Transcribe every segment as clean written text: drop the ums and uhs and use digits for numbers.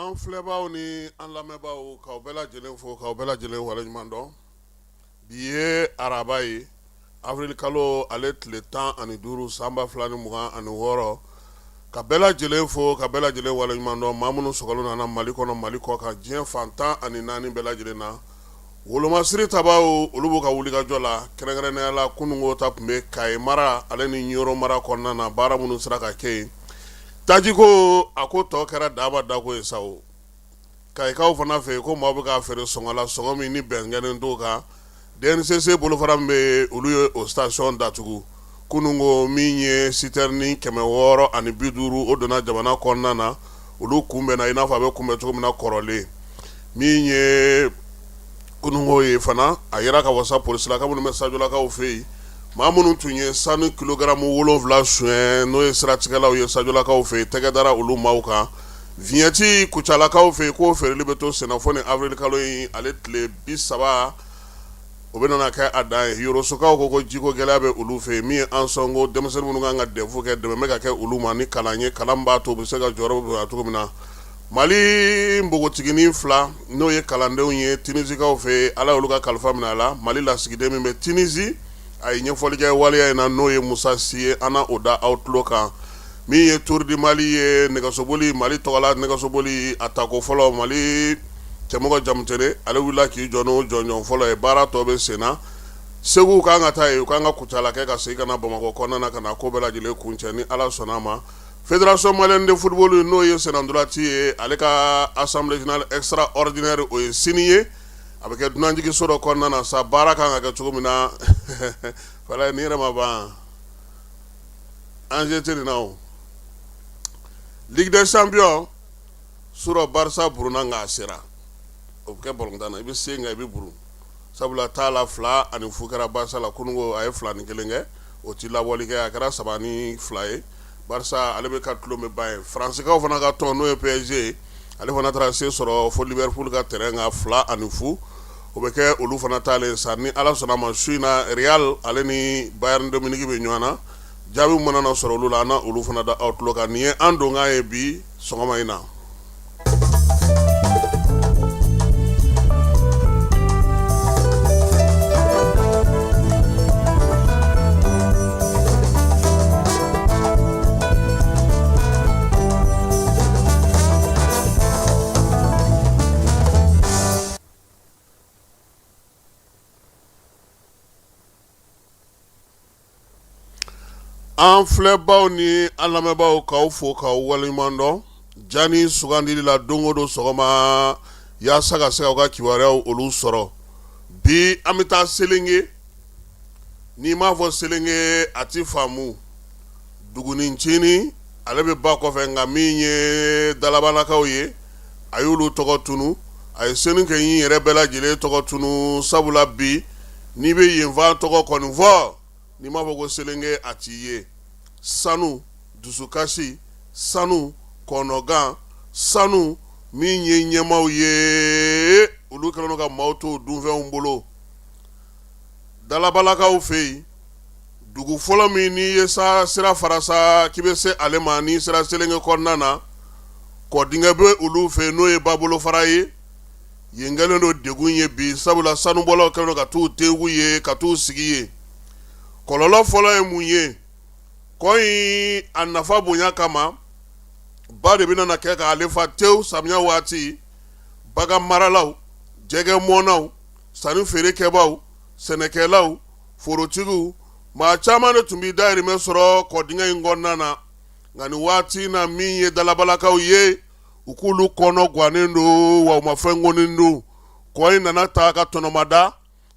An filɛbaaw ni an lamɛnbaaw, k'aw bɛɛ lajɛlen fo, k'aw bɛɛ lajɛlen waleɲuman dɔn. Bi ye araba ye, avril kalo ale tile 15 san 2026. Ka bɛɛ lajɛlen fo, ka bɛɛ lajɛlen waleɲuman dɔn. Maa minnu sɔgɔlen nana Mali kɔnɔ, Mali kɔ kan, diɲɛ fan 14 bɛɛ lajɛlen na, wolomasiri tabaw olu b'u ka wulikajɔ la. Kɛrɛnkɛrɛnnenya la, kununko ta tun bɛ Kayi mara ale ni Ɲɔrɔ mara kɔnɔna na, baara minnu sera ka kɛ yen. Tajiko a ko tɔ kɛra daba dako ye sa o. Kayikaw fana fɛ yen ko maaw bɛ k'a feere sɔngɔ la, sɔngɔ min ni bɛn kɛlen t'o kan. DNCC bolofara min bɛ yen, olu ye o station datugu kununko. Min ye citerne 650, o donna jamana kɔnɔna na, olu kunbɛnna i n'a fɔ a bɛ kunbɛn cogo min na kɔrɔlen. Min ye kununko ye fana, a yira ka wasa polisilaka minnu bɛ sajolakaw fɛ yen, maa minnu tun ye sanu kilogaramu 7 suɲɛ, n'o ye siratigɛlaw ye sajolakaw fɛ yen, tɛgɛ dara olu maaw kan. Vignette kucalakaw fɛ yen, k'o feereli bɛ to senna fo ni avril kalo in ale tile 30, o bɛ nana kɛ a dan ye. Yorosokaw ko jiko gɛlɛya bɛ olu fɛ yen. Min ye Ansɔngo denmisɛnnin minnu kan ka DEF kɛ, dɛmɛ bɛ ka kɛ olu ma ni kalan ye, kalan b'a to u bɛ se ka jɔyɔrɔ bonya cogo min na. Mali npogotiginin fila, n'o ye kalandenw ye Tunisikaw fɛ yen, Ala y'olu ka kalifa minɛ a la. Mali lasigiden min bɛ Tunisie, a ye ɲɛfɔli kɛ waleya in na, n'o ye Musa Si ye. An na o da aw tulo kan. Min ye Tour du Mali ye, nɛgɛsoboli, Mali tɔgɔla nɛgɛsoboli, a tako fɔlɔ, Mali Cɛmɔgɔ Jamutene, ale wulila k'i jɔ n'o jɔnjɔn fɔlɔ ye. Baara tɔ bɛ sen na. Segu kan ka taa yen, u kan ka Kucala kɛ ka segin ka na Bamakɔ kɔnɔna na, ka na ko bɛɛ lajɛlen kuncɛ ni Ala sɔnna a ma. Fédération malienne de football, n'o ye sennantolaci ye, ale ka assemblée générale extraordinaire, o ye sini ye. A bɛ kɛ dunanjiginso dɔ kɔnɔna na sa. Baara kan ka kɛ cogo min na, walayi ni yɛrɛ ma ban, enjeu tɛ nin na o. Ligue des champions surɔ, Barça burunna, nka a sera. O bɛ kɛ balontan na, i bɛ se nka i bɛ buru, sabula t'a la 2-0 kɛra Barça la kununko. A ye 2-1 kɛ, o ti labɔli kɛ, a kɛra 3-2 ye. Barça ale bɛ ka tulon bɛ ban ye. Faransikaw fana ka tɔn, n'o ye PSG ye, ale fana taara se sɔrɔ fo Liverpool ka terrain kan, 2-0. O bɛ kɛ olu fana taalen sa. Ni Ala sɔnna a ma, su in na, Real ale ni Bayern de Munich bɛ ɲɔgɔn na. Jaabi mana na sɔrɔ olu la, an na olu fana da aw tulo kan. Nin ye an donkan ye bi sɔgɔma in na. An filɛbaw ni an lamɛnbaaw, k'aw fo, k'aw waleɲuman dɔn jani sugandili la don o don sɔgɔma, yaasa ka se k'aw ka kibaruyaw olu sɔrɔ. Bi an bɛ taa Selenge. N'i m'a fɔ Selenge, a ti faamu. Dugunin ale bɛ ba kɔfɛ, nka min ye dalabalakaw ye, a y'olu tɔgɔ tunu, a ye Selikɛ in yɛrɛ bɛɛ lajɛlen tɔgɔ tunu, sabula bi n'i bɛ yenfan tɔgɔ kɔni fɔ, n'i m'a fɔ ko Selenge, a t'i ye. Sanu dusukasi, sanu kɔnɔgan, sanu min ye ɲɛmaaw ye, olu kɛlen don ka maaw to dunfɛnw bolo. Dalabalakaw fɛ yen, dugu fɔlɔ min n'i ye sa sira fara sa k'i bɛ se ale ma, n'i sera Selenge kɔnɔna na, kɔdingɛ bɛ olu fɛ yen, n'o ye babolofara ye. Yen kɛlen don degun ye bi, sabula sanubɔlaw kɛlen don ka t'u tegu ye, ka t'u sigi yen. Kɔlɔlɔ fɔlɔ ye mun ye? Kɔ in a nafa bonya kama, ba de bɛna kɛ k'ale fa tewu samiya waati. Bagan maralaw, jɛgɛ mɔnnaw, sanni feere kɛbaaw, sɛnɛkɛlaw, forotigiw, maa caman de tun b'i dahirimɛ sɔrɔ kɔdingɛ in kɔnɔna na. Nka nin waati na, min ye dalabalakaw ye, u k'olu kɔnɔ gannen don wa u ma fɛn kɔni dun. Kɔ in nana ta ka tɔnɔmada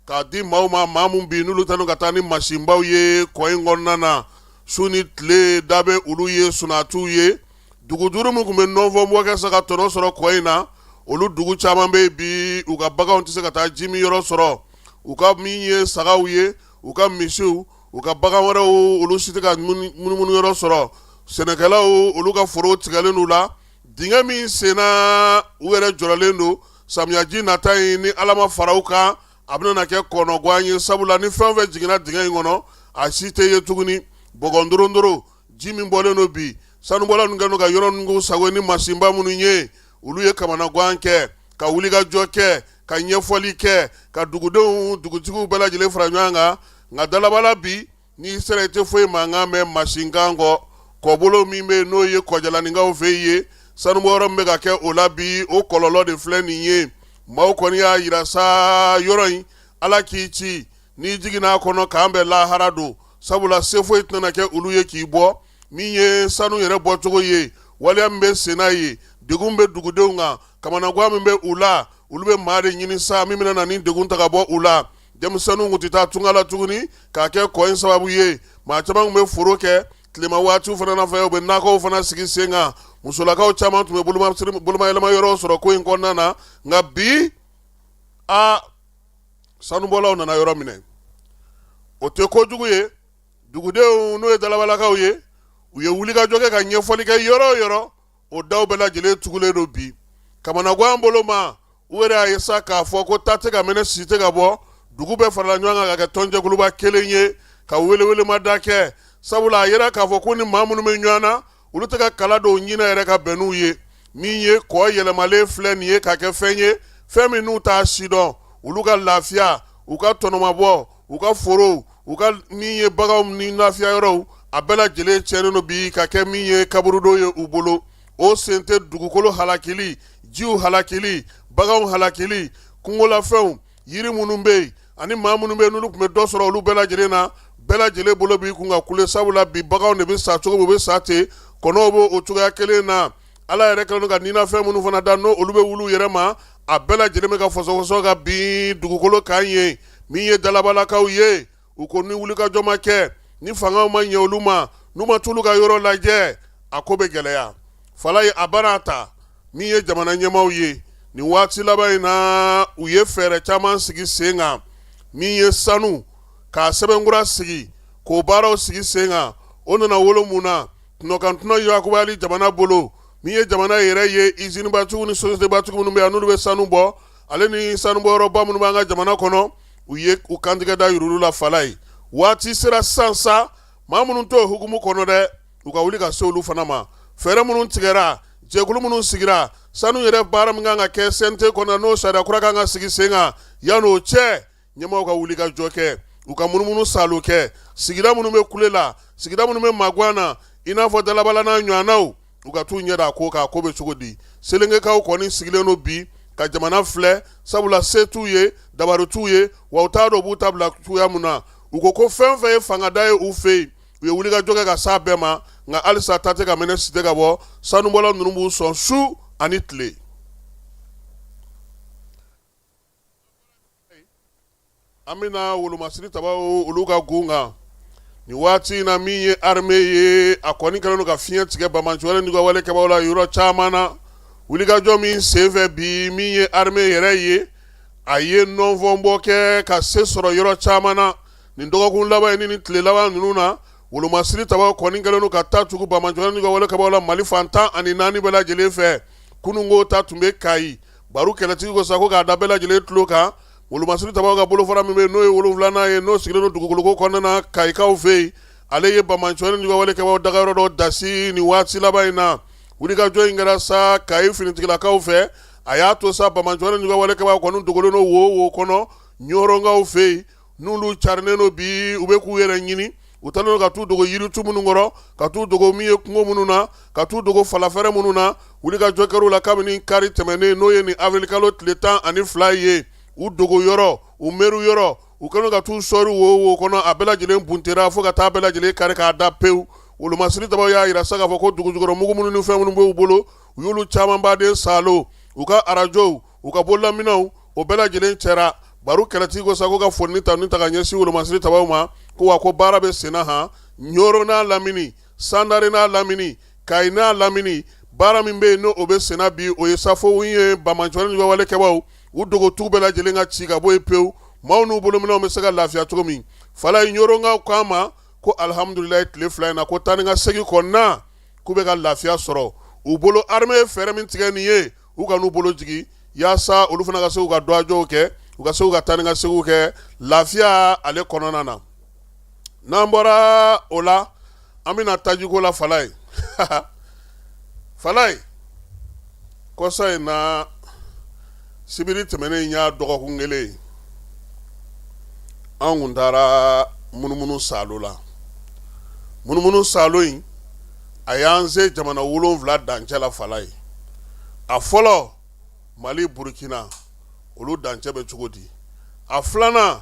k'a di maaw ma, maa min bi n'olu tanu ka taa ni masinbaw ye kɔ in kɔnɔna na su ni tile, da bɛ olu ye, sunatiw ye. Dugu duuru min tun bɛ nɔnfɔnbɔ kɛ sa ka tɔnɔ sɔrɔ kɔ in na, olu dugu caman bɛ bi, u ka baganw tɛ se ka taa ji min yɔrɔ sɔrɔ. U ka min ye sagaw ye, u ka misiw, u ka bagan wɛrɛw, olu si tɛ ka munumunu yɔrɔ sɔrɔ. Sɛnɛkɛlaw, olu ka foro tigɛlen u la, dingɛ min senna, u yɛrɛ jɔrɔlen don. Samiyaji nata in, ni Ala ma fara u kan, a bɛna kɛ kɔnɔgan ye, sabula ni fɛn o fɛn jiginna dingɛ in kɔnɔ, a si tɛ ye tuguni. Bɔgɔndorondoro ji min bɔlen don bi, sanubɔlaw ninnu kɛlen don ka yɔrɔ ninnu sago ni masinba minnu ye, Olu ye kamanagan kɛ, ka wulikajɔ kɛ, ka ɲɛfɔli kɛ, ka dugudenw, dugutigiw bɛɛ lajɛlen fara ɲɔgɔn kan. Nka Dalabala bi, n'i sera i tɛ foyi mankan mɛn masinkan kɔ. Kɔbolo min bɛ yen, n'o ye Kɔjalaninkaw fɛ yen, sanubɔyɔrɔ min bɛ ka kɛ o la bi, o kɔlɔlɔ de filɛ nin ye. Maaw kɔni y'a yira sa, yɔrɔ in, Ala k'i ci, n'i jiginna a kɔnɔ, k'an bɛn lahara don, sabula se foyi tɛna kɛ olu ye k'i bɔ. Min ye sanu yɛrɛ bɔcogo ye, waleya min bɛ senna ye, degun bɛ dugudenw kan, kamanagan min bɛ u la, olu bɛ maa de ɲini sa min bɛna na ni degun ta ka bɔ u la. Denmisɛnninw tun tɛ taa tunga la tuguni k'a kɛ kɔ in sababu ye. Maa caman tun bɛ foro kɛ tilema waatiw fana na fɛ, u bɛ nakɔw fana sigi sen kan. Musolakaw caman tun bɛ bolomayɛlɛma yɔrɔ sɔrɔ ko in kɔnɔna na. Nka bi, a sanubɔlaw nana yɔrɔ minɛ, o tɛ kojugu ye. Dugudenw, n'o ye Dalabalakaw ye, u ye wulikajɔ kɛ ka ɲɛfɔli kɛ yɔrɔ o yɔrɔ, o daw bɛɛ lajɛlen tugulen don bi. Kamanagan bolo ma, u yɛrɛ y'a ye sa k'a fɔ ko ta tɛ ka mɛnɛ, si tɛ ka bɔ. Dugu bɛɛ farala ɲɔgɔn kan ka kɛ tɔnjɛkuluba kelen ye ka welewelemada kɛ, sabula a yera k'a fɔ ko ni maa minnu bɛ ɲɔgɔn na, olu tɛ ka kala dɔw ɲinɛ yɛrɛ ka bɛn n'u ye. Min ye kɔ yɛlɛmalen filɛ nin ye ka kɛ fɛn ye, fɛn min n'u t'a si dɔn, olu ka lafiya, u ka tɔnɔmabɔ, u ka forow, u ka min ye baganw ni lafiya yɔrɔw, a bɛɛ lajɛlen tiɲɛnen don bi ka kɛ min ye kaburudo ye u bolo. O sen tɛ dugukolo halakili, jiw halakili, baganw halakili, kungolafɛnw, yiri minnu bɛ yen ani maa minnu bɛ yen n'olu tun bɛ dɔ sɔrɔ olu bɛɛ lajɛlen na, bɛɛ lajɛlen bolo b'i kun ka kule, sabula bi baganw de bɛ sa cogo min, u bɛ sa ten, kɔnɔw b'o o cogoya kelen na. Ala yɛrɛ kɛlen don ka ninafɛn minnu fana da, n'o olu bɛ wuli u yɛrɛ ma, a bɛɛ lajɛlen bɛ ka fɔsɔfɔsɔ ka bin dugukolo kan yen. Min ye Dalabalakaw ye, u ko ni wulikajɔ ma kɛ, ni fangaw ma ɲɛ olu ma, n'u ma t'olu ka yɔrɔ lajɛ, a ko bɛ gɛlɛya. Falaye, a baara ta min ye jamana ɲɛmaaw ye nin waati laban in na, u ye fɛɛrɛ caman sigi sen kan. Min ye sanu k'a sɛbɛnkura sigi, k'o baaraw sigi sen kan, o nana wolo mun na? Tɔnɔkan tɔnɔ yakubayali jamana bolo. Min ye jamana yɛrɛ ye, izinibatigiw ni sosiyetebatigiw minnu bɛ yan, n'olu bɛ sanu bɔ, ale ni sanubɔyɔrɔba minnu b'an ka jamana kɔnɔ, u ye u kantigɛ da yurulu la. Falaye, waati sera sisan sa, maa minnu t'o hukumu kɔnɔ dɛ, u ka wuli ka se olu fana ma. Fɛɛrɛ minnu tigɛra, jɛkulu minnu sigira, sanu yɛrɛ baara min kan ka kɛ CNT kɔnɔ, n'o sariya kura kan ka sigi sen kan, yan'o cɛ, ɲɛmaaw ka wuli ka jɔ kɛ, u ka munumunu saalo kɛ sigida minnu bɛ kule la, sigida minnu bɛ magan na, i n'a fɔ Dalabala n'a ɲɔgɔnnaw, u ka t'u ɲɛ da a ko kan, a ko bɛ cogo di. Selenkekaw kɔni sigilen don bi ka jamana filɛ, sabula se t'u ye, dabari t'u ye, wa u t'a dɔn u b'u ta bila cogoya min na. U ko ko fɛn fɛn ye fangada ye u fɛ yen, u ye wulikajɔ kɛ ka s'a bɛɛ ma, nka halisa ta tɛ ka mɛnɛ, si tɛ ka bɔ. Sanubɔlaw ninnu b'u sɔn su ani tile. An bɛna wolomasiri tabaw olu ka gun kan nin waati in na. Min ye armée ye, a kɔni kɛlen don ka fiɲɛ tigɛ banbaanci wale n'u ka wale kɛbaaw la yɔrɔ caman na. Wulikajɔ min senfɛ bi, min ye armée yɛrɛ ye, a ye nɔnfɔnbɔ kɛ ka se sɔrɔ yɔrɔ caman na nin dɔgɔkun laban in ni nin tile laban ninnu na. Wolomasiri tabaw kɔni kɛlen don ka taa tugu banbaanci wale n'u ka wale kɛbaaw la Mali fan 14 bɛɛ lajɛlen fɛ. Kununko ta tun bɛ Kayi. Baro kɛlɛtigi ko sa ko k'a da bɛɛ lajɛlen tulo kan, wolomasiri tabaw ka bolofara min bɛ yen, n'o ye 7nan ye, n'o sigilen don dugukoloko kɔnɔna na Kayikaw fɛ yen, ale ye banbaanci wale n'u ka wale kɛbaaw dagayɔrɔ dɔ dasi nin waati laban in na. Wulikajɔ in kɛra sa Kayi finitigilakaw fɛ. A y'a to sa banbaanci wale n'u ka wale kɛbaaw kɔni dogolen don wo wo kɔnɔ Ɲɔrɔnkaw fɛ yen, n'olu carinen don bi, u bɛ k'u yɛrɛ ɲini. U taalen don ka t'u dogo yiritu minnu kɔrɔ, ka t'u dogo min ye kungo minnu na, ka t'u dogo falafɛrɛ minnu na. Wulikajɔ kɛr'u la kabini kari tɛmɛnen, n'o ye nin avril kalo tile 12 ye. U dogo yɔrɔ, u meru yɔrɔ, u kɛlen ka t'u sɔɔri wo wo kɔnɔ, a bɛɛ lajɛlen buntera fo ka taa bɛɛ lajɛlen kari k'a da pewu. Wolomasiri tabaw y'a jira sa k'a fɔ ko dugujukɔrɔ mugu minnu ni fɛn minnu b'u bolo, u y'olu camanba de saalo. U ka arajow, u ka bololaminɛw, o bɛɛ lajɛlen cɛra. Baro kɛlɛtigi ko sa ko ka foli ni tanuni ta ka ɲɛsin wolomasiri tabaw ma, ko wa ko baara bɛ senna han Ɲɔrɔ n'a lamini, Sandare n'a lamini, Kayi n'a lamini. Baara min bɛ yen, n'o bɛ senna bi, o ye safo ye banbaanci wale n'u ka wale kɛbaaw, u dogotu bɛɛ lajɛlen ka ci ka bɔ yen pewu, maaw n'u bolominɛnw bɛ se ka lafiya cogo min. Falaye, Ɲɔrɔnkaw k'an ma ko alihamudulilayi, tile 2 in na, ko taa ni ka segin kɔnɔna, k'u bɛ ka lafiya sɔrɔ u bolo. Armée ye fɛɛrɛ min tigɛ nin ye, u kan'u bolo jigin, yaasa olu fana ka se ka dɔjɔw kɛ, u ka se ka taa ni ka seginw kɛ lafiya ale kɔnɔna na. N'an bɔra o la, an bɛna tajiko la. Falaye, Falaye, Kɔsa in na, sibiri tɛmɛnen y'a dɔgɔkun kelen ye, an kun taara munumunu saalo la. Munumunu saalo in, a y'an se jamana 7 dancɛ la. Falaye, a fɔlɔ, Mali, Burukina, olu dancɛ bɛ cogo di? A filanan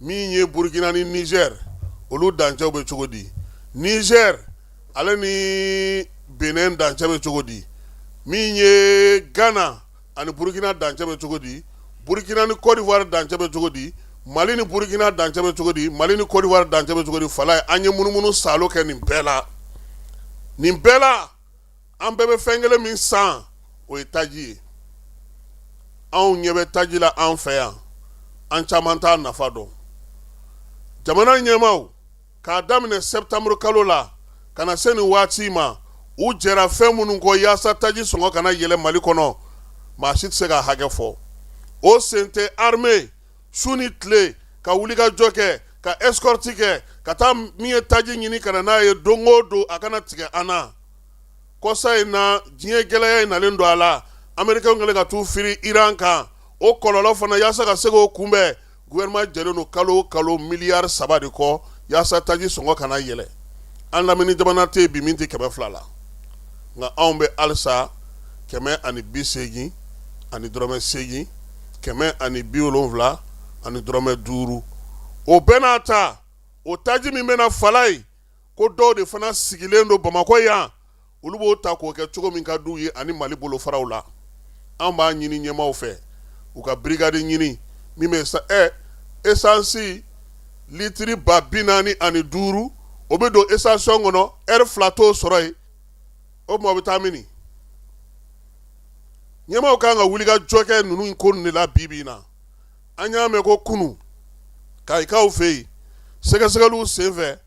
min ye Burukina ni Nizɛri, olu dancɛw bɛ cogo di? Nizɛri ale ni Benin dancɛ bɛ cogo di? Min ye Gana ani Burukina dancɛ bɛ cogo di? Burukina ni Côte d'Ivoire dancɛ bɛ cogo di? Mali ni Burukina dancɛ bɛ cogo di? Mali ni Côte d'Ivoire dancɛ bɛ cogo di? Falaye, an ye munumunu saalo kɛ nin bɛɛ la. Nin bɛɛ la, an bɛɛ bɛ fɛn kelen min san, o ye taji ye. Anw ɲɛ bɛ taji la an fɛ yan, an caman t'a nafa dɔn. Jamana ɲɛmaaw, k'a daminɛ septembre kalo la ka na se nin waati ma, u jɛra fɛn minnu kɔ yaasa taji sɔngɔ kana yɛlɛ Mali kɔnɔ, maa si tɛ se k'a hakɛ fɔ. O sen tɛ armée su ni tile ka wulikajɔ kɛ, ka escorte kɛ, ka taa min ye taji ɲini ka na n'a ye don o don, a kana tigɛ an na. Kɔsa in na, diɲɛ gɛlɛya in nalen don a la, Américains kɛlen ka t'u firi Iran kan, o kɔlɔlɔ fana, yaasa ka se k'o kunbɛn, gouvernement jɛlen don kalo o kalo miliyari 3 de kɔ yaasa taji sɔngɔ kana yɛlɛ. An lamini jamana tɛ yen bi min tɛ 200 la, nka anw bɛ halisa 180 ni dɔrɔmɛ 8, 175 ni dɔrɔmɛ 5. O bɛɛ n'a ta, o taji min bɛna, Falaye, ko dɔw de fana sigilen don Bamakɔ yan, olu b'o ta k'o kɛ cogo min ka d'u ye ani Mali bolofaraw la. An b'a ɲini ɲɛmaaw fɛ, u ka brigade ɲini min bɛ esansi litiri 45 000, o bɛ don station kɔnɔ, ɛri 2 t'o sɔrɔ yen. O tuma, o bɛ taa min? Ɲɛmaaw kan ka wuli ka jɔ kɛ ninnu ko de la. Bi bi in na, an y'a mɛn ko kunun, Kayikaw fɛ yen, sɛgɛsɛgɛliw senfɛ,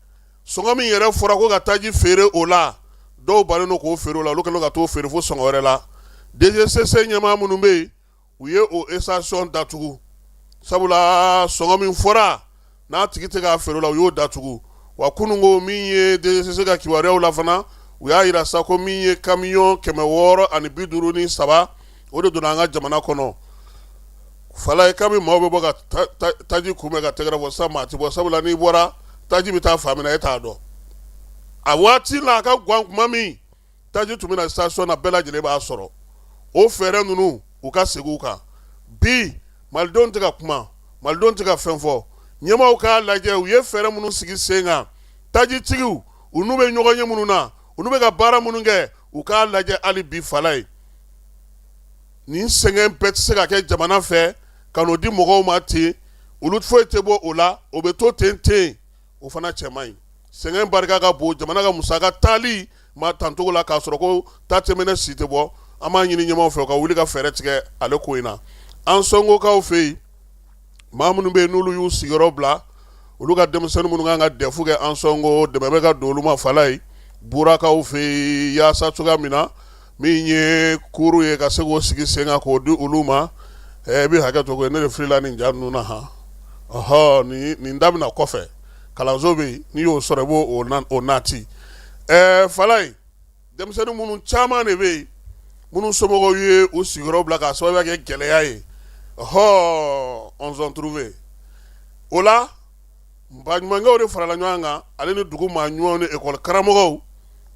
sɔngɔ min yɛrɛ fɔra ko ka taji feere o la, dɔw bannen don k'o feere o la, olu kɛlen ka t'o feere fo sɔngɔ wɛrɛ la. DGCC ɲɛmaa minnu bɛ yen, u ye o station datugu, sabula sɔngɔ min fɔra n'a tigi tɛ k'a feere la, u y'o datugu. Wa kunun ko min ye DGCC ka kibaruyaw la fana, u y'a jira sa ko min ye kamiyɔn 653, o de donna an ka jamana kɔnɔ. Falaye, kabi maaw bɛ bɔ ka taji kunbɛn ka tɛgɛrɛ fɔ sa, maa tɛ bɔ, sabula n'i bɔra, taji bɛ taa fan min na, e t'a dɔn. A waati la, a ka gan kuma min taji tun bɛ na station na, bɛɛ lajɛlen b'a sɔrɔ. O fɛɛrɛ ninnu, u ka segin u kan. Bi malidenw tɛ ka kuma, malidenw tɛ ka fɛn fɔ. Ɲɛmaaw k'a lajɛ, u ye fɛɛrɛ minnu sigi sen kan, tajitigiw, u n'u bɛ ɲɔgɔn ye minnu na, u n'u bɛ ka baara minnu kɛ, u k'a lajɛ hali bi. Falaye, nin sɛgɛn bɛɛ tɛ se ka kɛ jamana fɛ ka n'o di mɔgɔw ma ten, olu foyi tɛ bɔ o la, o bɛ to ten ten, o fana cɛ man ɲi. Sɛgɛn barika ka bon, jamana ka musaka taali ma tancogo la, k'a sɔrɔ ko ta tɛmɛnɛ si tɛ bɔ. An b'a ɲini ɲɛmaaw fɛ u ka wuli ka fɛɛrɛ tigɛ ale ko in na. Ansongokaw fɛ yen, maa minnu bɛ yen n'olu y'u sigiyɔrɔ bila, olu ka denmisɛnnin minnu kan ka DEF kɛ Ansongo, dɛmɛ bɛ ka don olu ma. Falaye, Burakaw fɛ yen, yaasa cogoya min na min ye cours ye, ka se k'o sigi sen kan k'o di olu ma. I bɛ hakɛ to, ne de filila nin ja ninnu na. Han, ɔhɔ, nin daminɛ kɔfɛ, kalanso bɛ yen, n'i y'o sɔrɔ, i b'o o nati. Falaye, denmisɛnnin minnu caman de bɛ yen minnu somɔgɔw ye u sigiyɔrɔ bila k'a sababu kɛ gɛlɛya ye, ɔhɔ, on trouvé o la, baɲumankɛw de farala ɲɔgɔn kan, ale ni dugu maa ɲumanw ni ekɔli karamɔgɔw,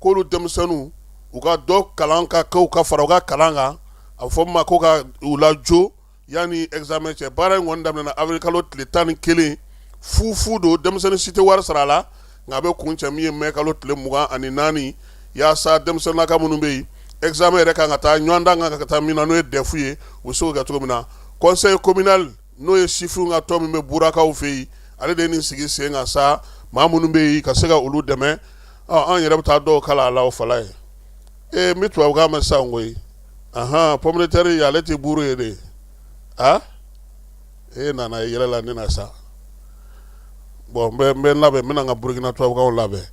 k'olu denmisɛnninw, u ka dɔ kalan ka kɛ, u ka fara u ka kalan kan, a bɛ fɔ min ma ko ka u lajo yanni examen cɛ. Baara in kɔni daminɛna avril kalo tile 11, fu fu don, denmisɛnnin si tɛ wari sara a la, nka a bɛ kuncɛ min ye mai kalo tile 24, yaasa denmisɛnninlaka minnu bɛ yen, examen yɛrɛ kan ka taa ɲɔgɔndan kan ka taa min na, n'o ye DEF ye, u bɛ se k'o kɛ cogo min na. Conseil communal, n'o ye sifinw ka tɔn min bɛ Burakaw fɛ yen, ale de ye nin sigi sen kan sa, maa minnu bɛ yen ka se ka olu dɛmɛ. An yɛrɛ bɛ taa dɔw kala a la. O Falaye, ee, n bɛ tubabukan mɛn sisan koyi. Ahan, pomme de terre, ale tɛ buru ye de. A e nana yɛlɛ la ne na sa. Bon, n bɛ labɛn, n bɛna n ka Burukina tubabukanw labɛn.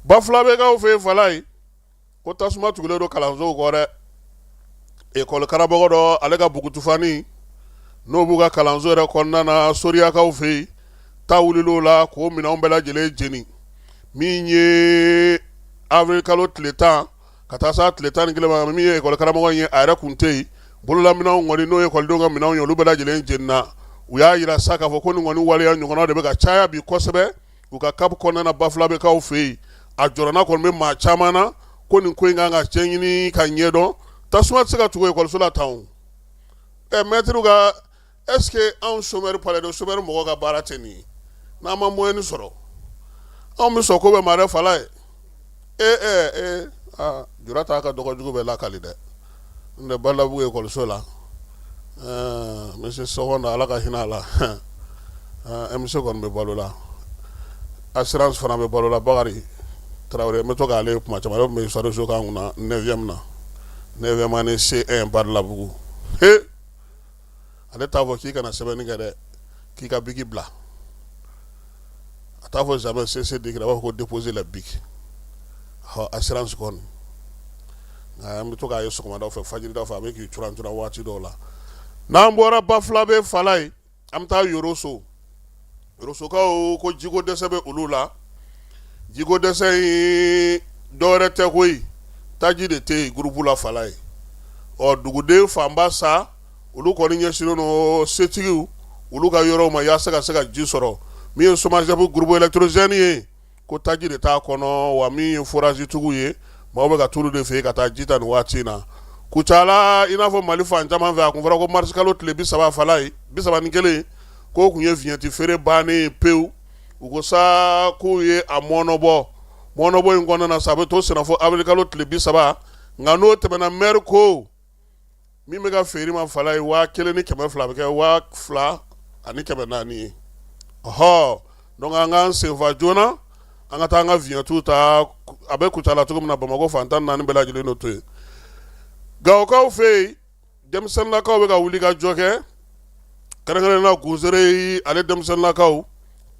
Bafulabɛkaw fɛ yen, Falaye, ko tasuma tugulen don kalansow kɔ dɛ. Ekɔli karamɔgɔ dɔ, ale ka bugutufani n'o b'u ka kalanso yɛrɛ kɔnɔna na, Soriyakaw fɛ yen, ta wulil'o la k'o minɛnw bɛɛ lajɛlen jeni. Min ye avril kalo tile 10 ka taa s'a tile 11 ma, min ye ekɔli karamɔgɔ in ye, a yɛrɛ kun tɛ yen. Bololaminɛnw kɔni, n'o ye ekɔlidenw ka minɛnw ye, olu bɛɛ lajɛlen jenina. U y'a jira sa k'a fɔ ko nin kɔni waleya ɲɔgɔnna de bɛ ka caya bi kosɛbɛ u ka CAP kɔnɔna na Bafulabɛkaw fɛ yen. A jɔrɔna kɔni bɛ maa caman na ko nin ko in kan ka cɛɲini ka ɲɛdɔn. Tasuma tɛ se ka tugu ekɔliso la tan. Ɛ mɛtiriw ka, est ce que anw chômeur, palais de chômeur mɔgɔ ka baara tɛ nin ye? N'an ma moyen sɔrɔ, anw bɛ sɔn ko bɛɛ ma dɛ. Fala ye e e e aa jura t'a ka dɔgɔjugu bɛɛ lakali dɛ. N tɛ Balabugu ekɔliso la, ɛɛ monsieur Sɔgɔnda, Ala ka hinɛ a la, MC kɔni bɛ balo la, assurance fana bɛ balo la. Bakari Tarawele, n bɛ to k'ale kuma caman, ale tun bɛ histoire géo k'an kunna 9e na, 9e année C1 Balabugu. He, ale t'a fɔ k'i kana sɛbɛnni kɛ dɛ, k'i ka biki bila. A t'a fɔ jamais cessez d'écrire, a b'a fɔ ko déposer la bic. Ɔ assurance kɔni, nka an bɛ to k'a ye sɔgɔmadaw fɛ, fajiridaw fɛ, a bɛ k'i curan curan waati dɔw la. N'an bɔra Bafulabe Fala ye, an bɛ taa Yoroso. Yorosokaw ko jiko dɛsɛ bɛ olu la. Jiko dɛsɛ in dɔwɛrɛ tɛ koyi, taji de tɛ yen gurupu la Fala ye. Ɔ duguden fanba sa, olu kɔni ɲɛsinnen don setigiw olu ka yɔrɔw ma yaasa ka se ka ji sɔrɔ. Min ye SOMAGEP groupe électrogène ye, ko taji de t'a kɔnɔ, wa min ye forage tigiw ye, maaw bɛ ka t'olu de fɛ yen ka taa ji ta nin waati in na. Kucala, i n'a fɔ Mali fan caman fɛ, a kun fɔra ko marisi kalo tile 30 Fala ye, 31, k'o kun ye vignette feere bannen ye pewu. U ko sa k'u ye a mɔnɔbɔ. Mɔnɔbɔ in kɔnɔna na sa, a bɛ to senna fo avril kalo tile 30. Nka n'o tɛmɛna, maire ko min bɛ ka feere ma Fala ye 1200, a bɛ kɛ 2400 ye. Ɔhɔ, donc an k'an senfa joona, an ka taa an ka vignette ta. A bɛ Kucala cogo min na, Bamakɔ fan 14 bɛɛ lajɛlen don to yen. Gawokaw fɛ yen, denmisɛnninlakaw bɛ ka wuli ka jɔ kɛ, kɛrɛnkɛrɛnnen na Guzere ale denmisɛnninlakaw.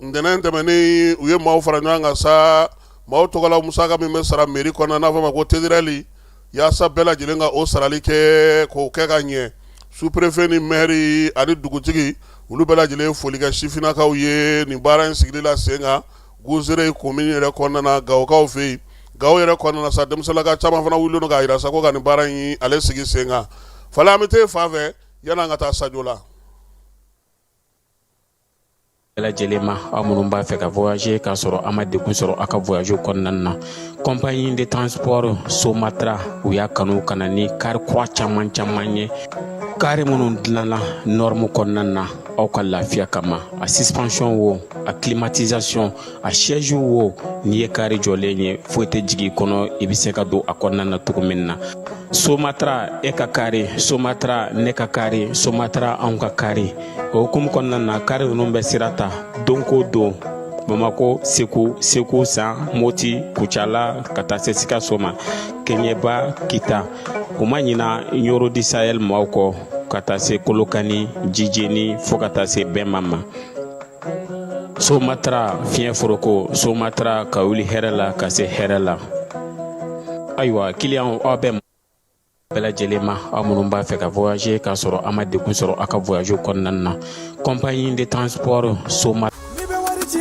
Ntɛnɛn tɛmɛnen, u ye maaw fara ɲɔgɔn kan sa, maaw tɔgɔla musaka min bɛ sara mairie kɔnɔ, n'a fɔ ma ko TDRL, yaasa bɛɛ lajɛlen ka o sarali kɛ, k'o kɛ ka ɲɛ. Sous-préfet ni maire ani dugutigi, olu bɛɛ lajɛlen foli kɛ sifinnakaw ye nin baara in sigili la sen kan Guzere commune yɛrɛ kɔnɔna na, Gawokaw fɛ yen. Gawo yɛrɛ kɔnɔna na sa, denmisɛnninlaka caman fana wulilen don k'a jira sa ko ka nin baara in ale sigi sen kan. Fala, an bɛ taa fan fɛ yanni an ka taa Sajo la. Bɛɛ lajɛlen ma, aw minnu b'a fɛ ka voyager k'a sɔrɔ a ma degun sɔrɔ aw ka voyage kɔnɔna na, compagnie de transport Somatra, u y'a kanu ka na ni kari kura caman caman ye, kari minnu dilanna norme kɔnɔna na aw ka lafiya kama. A suspension wo, a climatisation, a siège wo, n'i ye kari jɔlen ye, foyi tɛ jigin i kɔnɔ, i bɛ se ka don a kɔnɔna na cogo min na. Somatra, e ka kari Somatra, ne ka kari Somatra, anw ka kari. O hukumu kɔnɔna na, kari ninnu bɛ sira ta don ko don Bamako, Segu, Segu San, Moti, Kucala, ka taa se Sikaso ma, Keɲeba, Kita. U ma ɲina Ɲoro du Sahel maaw kɔ, ka taa se Kolokani, Jijeni, fo ka taa se Bɛma ma. Somatra fiɲɛ foroko, Somatra ka wuli hɛrɛ la ka se hɛrɛ la. Ayiwa kiliyanw, aw bɛɛ bɛɛ lajɛlen ma, aw minnu b'a fɛ ka voyager k'a sɔrɔ a ma degun sɔrɔ aw ka voyage kɔnɔna na, compagnie de transport Soma. N'i bɛ wari ci,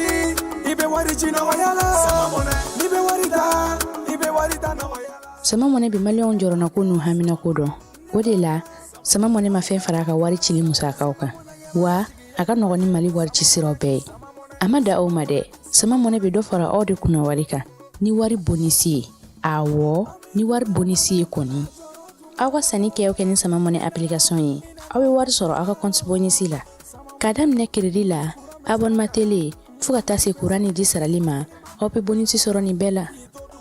i bɛ wari ci nɔgɔya la. N'i bɛ wari ta, i bɛ wari ta nɔgɔya la. Sama Money bɛ maliyɛnw jɔrɔnako n'u haminako dɔn. O de la, Sama Money ma fɛn fara a ka wari cili musakaw kan, wa a ka nɔgɔn ni Mali wari ci siraw bɛɛ ye. A ma da aw ma dɛ, Sama Money bɛ dɔ fara aw de kunna wari kan ni wari bonisi ye. Awɔ, ni wari bonisi ye kɔni, aw ka sanni kɛ o kɛ ni Sama Money application ye, aw bɛ wari sɔrɔ aw ka compte bonisi la, k'a daminɛ crédit la, abonnement télé, fo ka taa se kuran ni ji sarali ma. Aw bɛ bonisi sɔrɔ nin bɛɛ la.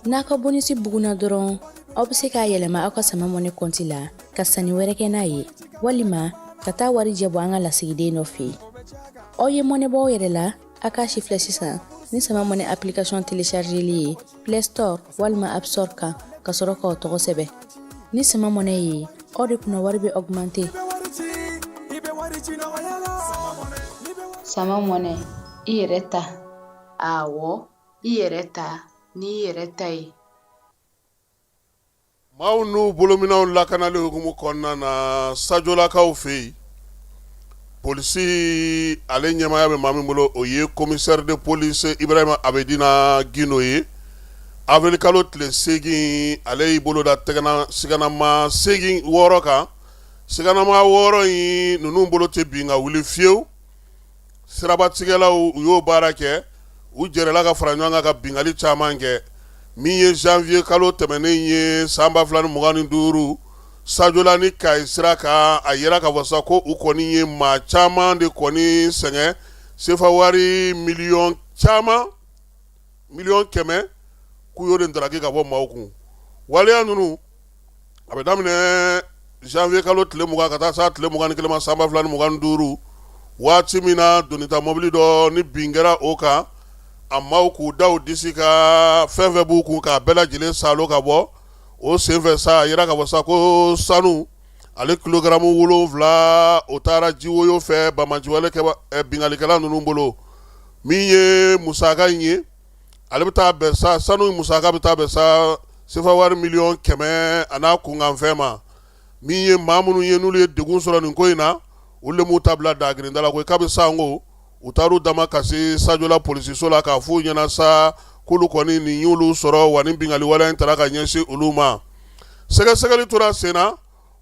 N'a ka bonisi bugunna dɔrɔn, aw bɛ se k'a yɛlɛma aw ka Sama Money compte la ka sanni wɛrɛ kɛ n'a ye, walima ka taa warijɛ bɔ an ka lasigiden dɔ fɛ yen. Aw ye mɔnɛ bɔ aw yɛrɛ la. A k'a sifilɛ sisan ni Sama Money application téléchargeli ye Play Store walima App Store kan, ka sɔrɔ k'aw tɔgɔ sɛbɛn. Ni Sama Money ye, aw de kunna wari bɛ augmenter. Sama Money, i yɛrɛ ta. Awɔ, i yɛrɛ ta n'i yɛrɛ ta ye. Maaw n'u bolominɛnw lakanali hukumu kɔnɔna na Sajolakaw fɛ yen, polisi ale ɲɛmaaya bɛ maa min bolo, o ye commissaire de police Ibrahima Abedina Gindo ye. Avril kalo tile 8, ale y'i bolo da tɛgɛna siganama 8 6 kan. Siganamaa 6 in ninnu bolo tɛ bin ka wuli fiyewu. Sirabatigɛlaw u y'o baara kɛ, u jɛrɛla ka fara ɲɔgɔn kan ka binkanni caman kɛ. Min ye janvier kalo tɛmɛnen ye san 2025, Sajola ni Kayi sira kan, a yira k'a fɔ sa ko u kɔni ye maa caman de kɔni sɛgɛn sefa wari miliyɔn caman, 100 million, k'u y'o de ndaraki ka bɔ maaw kun. Waleya ninnu a bɛ daminɛ janvier kalo tile 20 ka taa se tile 21 ma san 2025, waati min na donita mɔbili dɔ ni bin kɛra o kan, a maaw k'u da u disi kan, fɛn fɛn b'u kun k'a bɛɛ lajɛlen saalo ka bɔ. O senfɛ sa, a yira k'a fɔ sa ko sanu ale kilogaramu 7, o taara jiwoyo fɛ banbaanciwale binkannikɛla ninnu bolo. Min ye musaka in ye, ale bɛ taa bɛn sa, sanu musaka bɛ taa bɛn sa sefa wari 100 million a n'a kunkanfɛn ma. Min ye maa minnu ye n'olu ye degun sɔrɔ nin ko in na, olu de m'u ta bila dagirinda la koyi. Kabi sango u taar'u damakasi Sajola polisiso la k'a f'u ɲɛna sa k'olu kɔni nin y'olu sɔrɔ, wa ni binkanni wale in taara ka ɲɛsin olu ma. Sɛgɛsɛgɛli tora sen na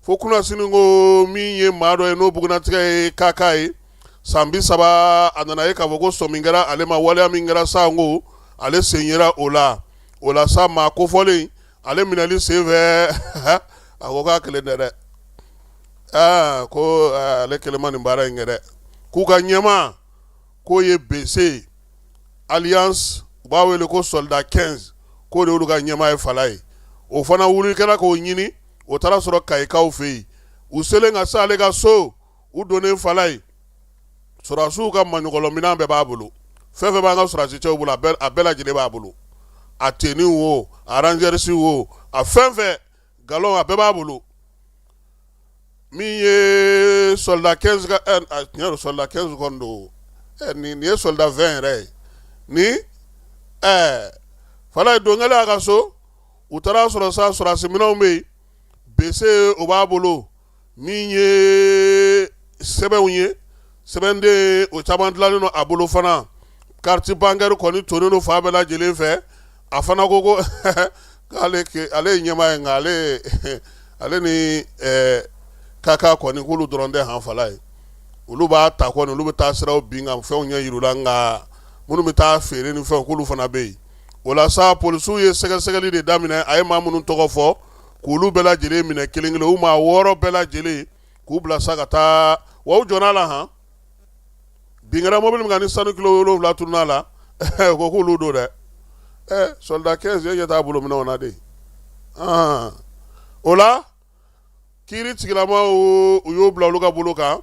fo kunasini ko min ye maa dɔ ye n'o bugunnatigɛ ye kaka ye, san 30, a nana ye k'a fɔ ko sɔmi kɛra ale ma, waleya min kɛra sango ale sen yera o la. O la sa, maa kofɔlen ale minɛli senfɛ, a ko k'a kelen tɛ dɛ, aa ko ale kelen ma nin baara in kɛ dɛ, k'u ka ɲɛmaa k'o ye Bese alias u b'a wele ko soldat 15, k'o de y'olu ka ɲɛmaa ye fala ye. O fana wuli kɛra k'o ɲini, o taara sɔrɔ Kayikaw fɛ yen. U selen ka se ale ka so, u donnen fala ye, sɔrɔdasiw ka maɲɔgɔlɔminɛn bɛɛ b'a bolo. Fɛn fɛn b'an ka sɔrɔdasi cɛw bolo, a bɛɛ lajɛlen b'a bolo, a tenue wo, a rangers wo, a fɛn fɛn galon, a bɛɛ b'a bolo. Min ye soldat 15 ka tiɲɛ don, soldat 15 kɔni don, nin ye soldat 20 yɛrɛ ye. Ni fala ye don kɛlen a ka so, u taara sɔrɔ sa sɔrɔdasi minɛnw bɛ yen, Bese o b'a bolo, min ye sɛbɛnw ye, sɛbɛnden o caman dilannen don a bolo fana, carte bancaire kɔni tonnen don fan bɛɛ lajɛlen fɛ. A fana ko ko k'ale ale ye ɲɛmaa ye, nka ale ni kaka kɔni k'olu dɔrɔn tɛ han fala ye. Olu b'a ta kɔni, olu bɛ taa siraw bin ka fɛnw ɲɛ yir'u la, nka minnu bɛ taa feere ni fɛnw, k'olu fana bɛ yen. O la sa, polisiw ye sɛgɛsɛgɛli de daminɛ. A ye maa minnu tɔgɔ fɔ, k'olu bɛɛ lajɛlen minɛ kelen kelen, u maa 6 bɛɛ lajɛlen, k'u bila sa ka taa. Wa u jɔn'a la han, bin kɛra mobili min kan ni sanu kilo 7 tunun'a la, u ko k'olu don dɛ. Ɛ soldat 15 e ɲɛ t'a bolo minɛnw na de. O la kiiri tigilamaw u y'o bila olu ka bolo kan.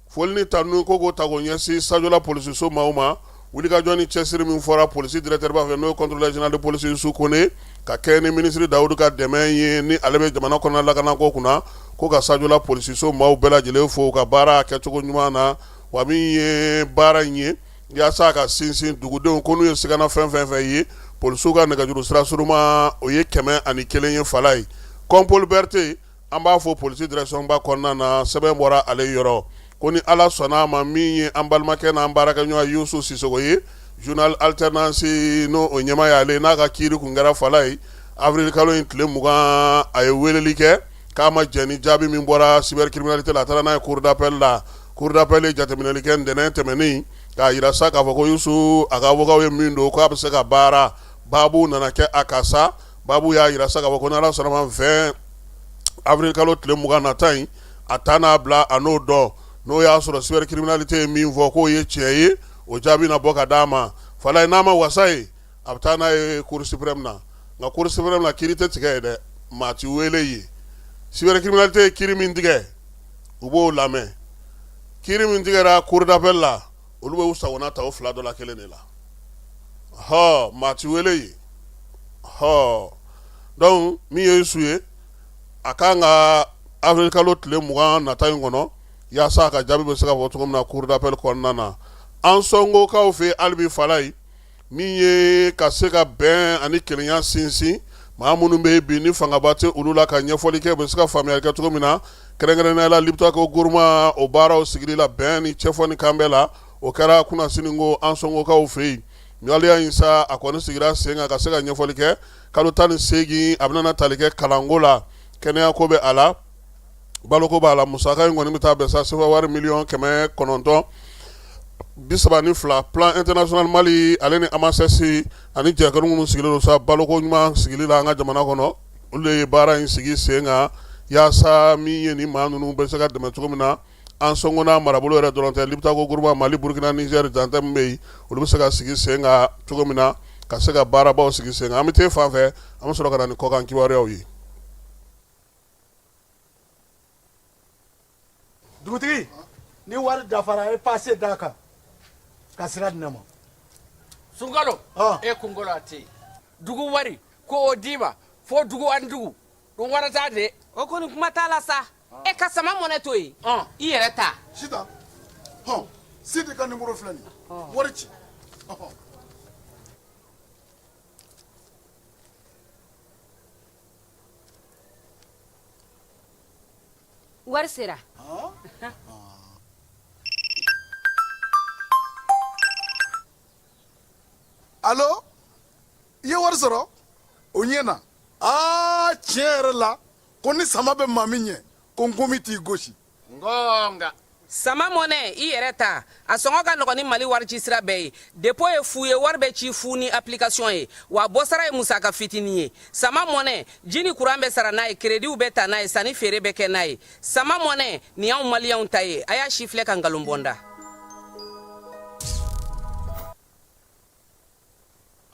Foli ni tanu ko k'o ta k'o ɲɛsin Sajola polisiso maaw ma, wulikajɔ ni cɛsiri min fɔra polisi directeur ba fɛ, n'o ye contrôleur général de police Yusu Kone, ka kɛ ni minisiri Dawudu ka dɛmɛ ye, ni ale bɛ jamana kɔnɔna lakanako kunna, ko ka Sajola polisiso maaw bɛɛ lajɛlen fo u ka baara kɛcogo ɲuman na. Wa min ye baara in ye yaasa ka sinsin dugudenw ko n'u ye sigana fɛn fɛn fɛn ye, polisiw ka nɛgɛjuru sira surunman o ye 101 ye fala ye. Kɔnpoli Berete, an b'a fɔ polisi direction ba kɔnɔna na, sɛbɛn bɔra ale yɔrɔ ko ni Ala sɔnna a ma, min ye an balimakɛ n'an baarakɛɲɔgɔn Yusu Sisoko ye, journal Alternance n'o o ɲɛmaa y'ale, n'a ka kiiri kun kɛra fala ye avril kalo in tile 20, a ye weleli kɛ k'a ma jɛn ni jaabi min bɔra cybercriminalité la. A taara n'a ye cour d'appel la. Cour d'appel ye jateminɛli kɛ ntɛnɛn tɛmɛnen k'a jira sa k'a fɔ ko Yusu a ka avocat ye min don, k'a bɛ se ka baara. Baabu nana kɛ a kan sa, baabu y'a jira sa k'a fɔ ko ni Ala sɔnna ma, 20 avril kalo tile 20 nata in, a ta n'a bila a n'o dɔn, n'o y'a sɔrɔ cybercriminalité ye min fɔ k'o ye tiɲɛ ye, o jaabi na bɔ ka d'a ma fala ye. N'a ma wasa ye, a bɛ taa n'a ye cour suprême na. Nka cour suprême na, kiiri tɛ tigɛ yen dɛ, maa ti wele yen. Cybercriminalité ye kiiri min tigɛ, u b'o lamɛn. Kiiri min tigɛra cour d'appel la, olu bɛ u sagona ta o fila dɔ la kelen de la. Hɔ, maa ti wele yen. Hɔ, donc min ye Yusu ye, a kan ka avril kalo tile 20 nata in kɔnɔ yaasa a ka jaabi bɛ se ka fɔ cogo min na cour d'appel kɔnɔna na. Ansɔngokaw fɛ hali bi fala ye, min ye ka se ka bɛn ani kelenya sinsin, maa minnu bɛ bi ni fangaba tɛ olu la, ka ɲɛfɔli kɛ, u bɛ se ka faamuyali kɛ cogo min na, kɛrɛnkɛrɛnnenya la Liptako Gourma, o baaraw sigili la bɛn ni cɛfɔ ni kanbɛn la, o kɛra kunasini ko Ansɔngokaw fɛ yen. Waleya in sa, a kɔni sigira sen kan ka se ka ɲɛfɔli kɛ. Kalo 18 a bɛna tali kɛ kalanko la, kɛnɛyako bɛ a la. Baloko b'a la. Musaka in kɔni bɛ taa bɛn sa sefa wari miliyɔn 932. Plan International Mali ale ni AMASS ani jɛkulu minnu sigilen don sa baloko ɲuman sigili la an ka jamana kɔnɔ, olu de ye baara in sigi sen kan yaasa min ye ni maa ninnu bɛ se ka dɛmɛ cogo min na. Ansongo marabolo yɛrɛ dɔrɔn tɛ, Liptako Gourma, Mali, Burukina, Niger dancɛ min bɛ yen, olu bɛ se ka sigi sen kan cogo min na ka se ka baarabaw sigi sen kan. An bɛ taa fan fɛ, an bɛ sɔrɔ ka na ni kɔkan kibaruyaw ye. Dugutigi, ni wari dafara, e pase d'a kan ka sira di ne ma. Sunkalo, e kunkolo a tɛ yen. Dugu wari ko o d'i ma fo dugu ani dugu dun warata de. O kɔni kuma t'a la sa. E ka sama mɔnɛ to yen, i yɛrɛ ta. Sitan, hɔn, Sidi ka nimoro filɛ nin ye, wari ci. Wari sera. Alo, i ye wari sɔrɔ? O ɲɛna. Aa, tiɲɛ yɛrɛ la, ko ni sama bɛ maa min ɲɛ, ko nkomi t'i gosi. Nka Sama mɔnɛ, i yɛrɛ ta, a sɔngɔ ka nɔgɔn ni Mali warici sira bɛɛ ye. Dépôt ye fu ye, wari bɛ ci fu ni application ye, wa bɔsara ye musaka fitinin ye. Sama mɔnɛ, ji ni kuran bɛ sara n'a ye, kerediw bɛ ta n'a ye, sanni feere bɛ kɛ n'a ye. Sama mɔnɛ, nin y'anw maliyɛnw ta ye. A y'a sifilɛ ka nkalon bɔ n da.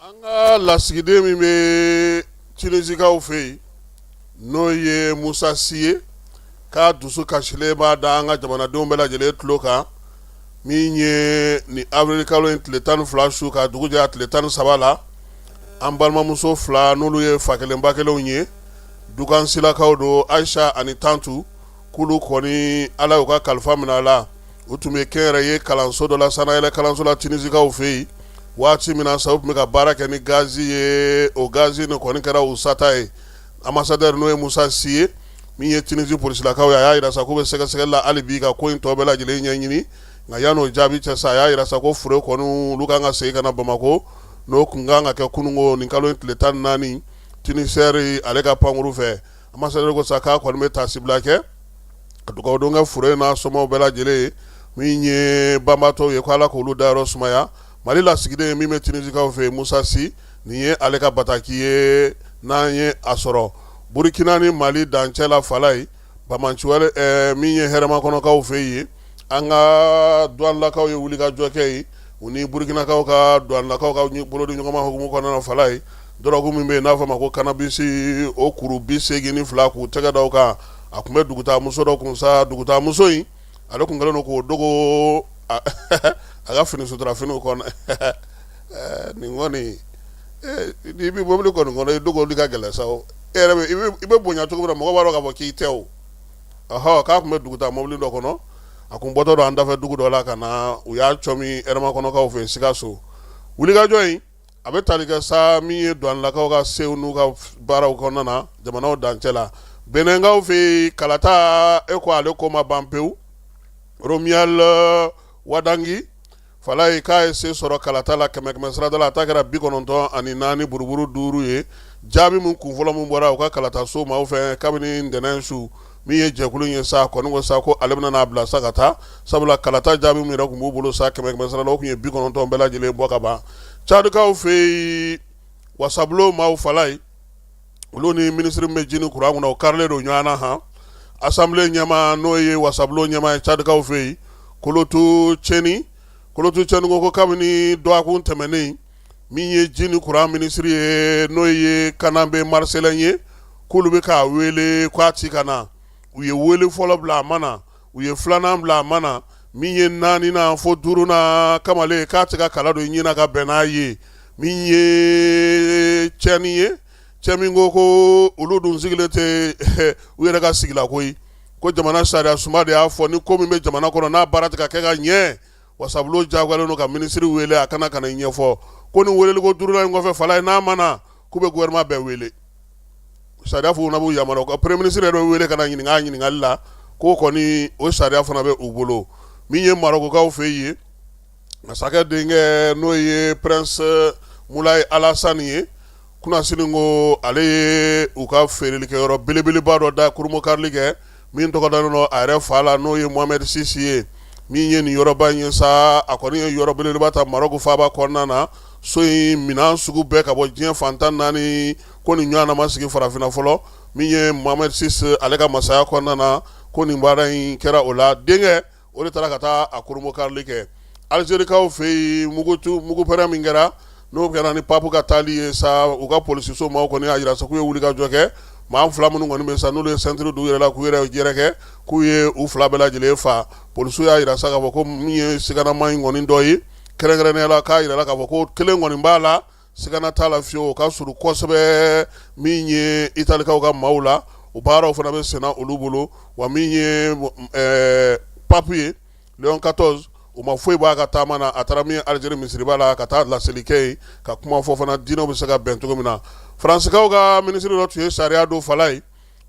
An ka lasigiden min bɛ Tunisikaw fɛ yen, n'o ye Musa Si ye, k'a dusu kasilen b'a da an ka jamanadenw bɛɛ lajɛlen tulo kan, min ye ni avril kalo in tile 12 su ka dugu jɛ a tile 13 la, an balimamuso fila, n'olu ye fa kelen ba kelenw ye, Dukansilakaw don, Ayisa ani Tantu, k'olu kɔni Ala y'u ka kalifa minɛ a la. U tun bɛ kɛnyɛrɛye kalanso dɔ la, sannayɛlɛ kalanso la Tunisikaw fɛ yen. Waati min na sa u tun bɛ ka baara kɛ ni gazi ye, o gazi nin kɔni kɛra u sata ye. Ambassadeur, n'o ye Musa Si ye, min ye Tunisi polisilakaw ye, a y'a jira sa k'u bɛ sɛgɛsɛgɛli la hali bi ka ko in tɔ bɛɛ lajɛlen ɲɛɲini. Nka yan'o jaabi cɛ sa, a y'a jira sa ko fure kɔni, olu kan ka segin ka na Bamakɔ, n'o tun kan ka kɛ kununko nin kalo in tile 14, Tunisair ale ka pankuru fɛ. Ambassadeur ko sa k'a kɔni bɛ taasibila kɛ ka dugawudon kɛ fure n'a somaw bɛɛ lajɛlen ye, min ye banbaatɔw ye, ko Ala k'olu dayɔrɔ sumaya. Mali lasigiden min bɛ Tunisikaw fɛ yen, Musa Si, nin ye ale ka bataki ye n'an ye a sɔrɔ. Burukina ni Mali dancɛ la Falayi, banbaanciwale min ye Hɛrɛmakɔnɔkaw fɛ yen, an ka duwanilakaw ye wulikajɔ kɛ yen, u ni Burukinakaw ka duwanilakaw ka bolodiɲɔgɔnma hukumu kɔnɔna na Falayi, dɔrɔgu min bɛ yen n'a fɔ a ma ko cannabis, o kuru 82 k'u tɛgɛ da o kan. A tun bɛ dugutaamuso dɔ kun sa, dugutaamuso in ale tun kɛlen don k'o dogo a ka fini sutura finiw kɔnɔ. Nin kɔni, n'i bɛ mobili kɔni kɔnɔ, i dogoli ka gɛlɛn sa o. E yɛrɛ i bɛ bonya cogo min na, mɔgɔ b'a dɔn k'a fɔ k'i tɛ o. Ɔhɔ, k'a tun bɛ dugutaa mobili dɔ kɔnɔ, a kun bɔtɔ don an dafɛ dugu dɔ la ka na, u y'a cɔmi Hɛrɛmakɔnɔkaw fɛ Sikaso. Wulikajɔ in a bɛ tali kɛ sa min ye duwanilakaw ka sew n'u ka baaraw kɔnɔna na jamanaw dancɛ la. Benɛnkaw fɛ yen, kalata e ko ale ko ma ban pewu. Romuald Wadagni Falayi k'a ye se sɔrɔ kalata la kɛmɛ kɛmɛ sarada la, a ta kɛra 94 buruburu 5 ye. Jaabi min kun fɔlɔ min bɔra u ka kalataso maaw fɛ kabini ntɛnɛn su, min ye jɛkulu ye sa kɔni ko sa ko ale bɛna n'a bila sa ka taa, sabula kalata jaabi min yɛrɛ tun b'u bolo sa kɛmɛ kɛmɛ sara la, o tun ye 90 bɛɛ lajɛlen bɔ ka ban. Cadikaw fɛ yen, wasabulon maaw Falayi, olu ni minisiri min bɛ ji ni kuran kunna, o karilen don ɲɔgɔn na. Han, assemblée ɲɛmaa, n'o ye wasabulon ɲɛmaa ye cadikaw fɛ yen, Kolotu Cɛni, Kolotu Cɛni ko kabini dɔgɔkun tɛmɛnen, min ye ji ni kuran minisiri ye, n'o ye Kananbe Marcelin ye, k'olu bɛ k'a wele k'a ti ka na. U ye wele fɔlɔ bila, a ma na. U ye filanan bila, a ma na. Min ye naaninan fo duurunan, kamalen k'a tɛ ka kala don i ɲin na ka bɛn n'a ye. Min ye Cɛni ye, cɛ min ko olu dun sigilen tɛ u yɛrɛ ka sigila koyi, ko jamana sariya sunba de y'a fɔ ni ko min bɛ jamana kɔnɔ n'a baara tɛ ka kɛ ka ɲɛ, wasabulon jagoyalen don ka minisiri wele a kana ka na ɲɛfɔ. Ko ni weleliko duurunan in kɔfɛ Falayi, n'a ma na, k'u bɛ gouvernement bɛɛ wele. Sariya fana b'u yamaruya ka premier ministre yɛrɛ bɛ wele ka na ɲininka ɲininkali la, k'o kɔni o sariya fana bɛ u bolo. Min ye Marɔkukaw fɛ yen, masakɛ denkɛ, n'o ye prince Moulay Alassane ye, kunasini ko ale ye u ka feerelikɛyɔrɔ belebeleba dɔ da, kurunbonkarili kɛ. min tɔgɔ dalen don a yɛrɛ fa la, n'o ye Mohamed VI ye. Min ye nin yɔrɔba in ye sa, a kɔni ye yɔrɔ belebeleba ta Maroc faaba kɔnɔna na. So in minɛn sugu bɛɛ ka bɔ diɲɛ fan 14, ko nin ɲɔgɔnna ma sigi farafinna fɔlɔ. Min ye Mohamed VI ale ka masaya kɔnɔna na, ko nin baara in kɛra o la. Denkɛ o de taara ka taa a kurunbonkarili kɛ. Alizerikaw fɛ yen, mugupɛrɛn min kɛra, n'o kɛra ni papu ka taali ye sa, u ka polisiso maaw kɔni y'a jira sa k'u ye wulikajɔ kɛ. Maa fila minnu kɔni bɛ sa, n'olu ye ceinture don u yɛrɛ la k'u yɛrɛ yɛrɛkɛ, k'u ye u fila bɛɛ lajɛlen fa. Polisiw y'a jira sa k'a fɔ ko min ye siganama in kɔni dɔ ye, kɛrɛnkɛrɛnnenya la, k'a jirala k'a fɔ ko kelen kɔni b'a la, sigana t'a la fiyewu, o ka surun kosɛbɛ min ye italikaw ka maaw la. O baaraw fana bɛ senna olu bolo. Wa min ye papu ye, Léon 14, u ma foyi b'a ka taama na. A taara min ye Alizeri misiriba la ka taa laseli kɛ yen, ka kuma fɔ fana diinɛw bɛ se ka bɛn cogo min na. Faransikaw ka minisiri dɔ tun ye sariya don fala ye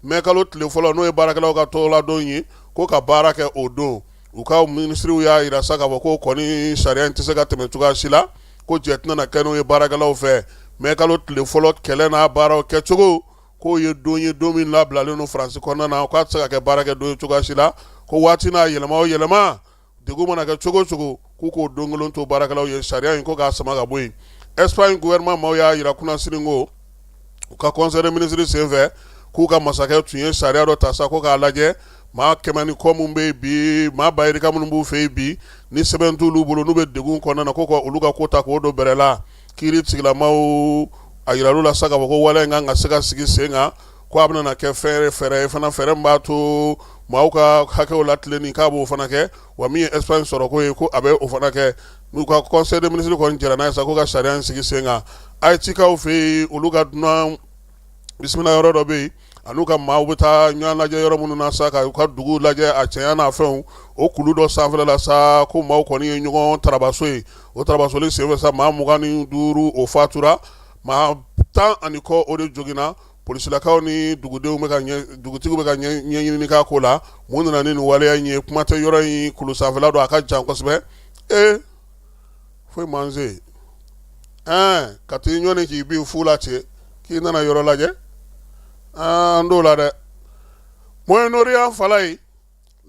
mɛ kalo tile fɔlɔ, n'o ye baarakɛlaw ka tɔgɔladon ye, ko ka baara kɛ o don. U ka minisiriw y'a jira sa k'a fɔ ko kɔni sariya in tɛ se ka tɛmɛ cogoya si la, ko jɛ tɛna kɛ n'o ye baarakɛlaw fɛ. Mɛ kalo tile fɔlɔ kɛlɛ n'a baaraw kɛcogo, k'o ye don ye, don min labilalen don Faransi kɔnɔna na, k'a tɛ se ka kɛ baarakɛ don ye cogoya si la, ko waati n'a yɛlɛma o yɛlɛma, degun mana kɛ cogo o cogo, k'u k'o don kelen to baarakɛlaw ye. Sariya in ko k'a sama ka bɔ yen. Espagne gouvernement maaw y'a jira kunasini ko u ka conseil des ministres senfɛ, k'u ka masakɛ tun ye sariya dɔ ta sa ko k'a lajɛ maa 100 ni kɔ minnu bɛ yen bi, maa ba yirika minnu b'u fɛ yen bi, ni sɛbɛn t'olu bolo, n'u bɛ degun kɔnɔna na, ko ka olu ka ko ta k'o don bɛrɛ la. Kiiri tigilamaw a yiral'u la sa k'a fɔ ko waleya in kan ka se ka sigi sen kan, ko a bɛna kɛ fɛn fɛɛrɛ ye fana, fɛɛrɛ min b'a to maaw ka hakɛw latilenni, k'a b'o fana kɛ. Wa min ye Espagne sɔrɔko ye, ko a bɛ o fana kɛ. N'u ka conseil des ministres kɔni jɛra n'a ye sa ko ka sariya in sigi sen kan. Haïtikaw fɛ yen, olu ka dunan bisimila yɔrɔ dɔ bɛ yen, an'u ka maaw bɛ taa ɲɔgɔn lajɛ yɔrɔ minnu na sa, ka u ka dugu lajɛ a cɛya n'a fɛnw, o kulu dɔ sanfɛla la sa, ko maaw kɔni ye ɲɔgɔn tarabaso ye. O tarabasoli senfɛ sa, maa 25 o fatura, maa 10 ani kɔ o de joginna. Polisilakaw ni dugudenw bɛ ka dugutigiw bɛ ka ɲɛɲinini k'a ko la, mun nana ni nin waleya in ye. Kuma tɛ, yɔrɔ in kulu sanfɛla don, a ka jan kosɛbɛ. Ee, foyi man se ɛɛ ka t'i ɲɔni k'i bin fu la ten k'i nana yɔrɔ lajɛ, an t'o la dɛ. Moyen-Orient fala ye,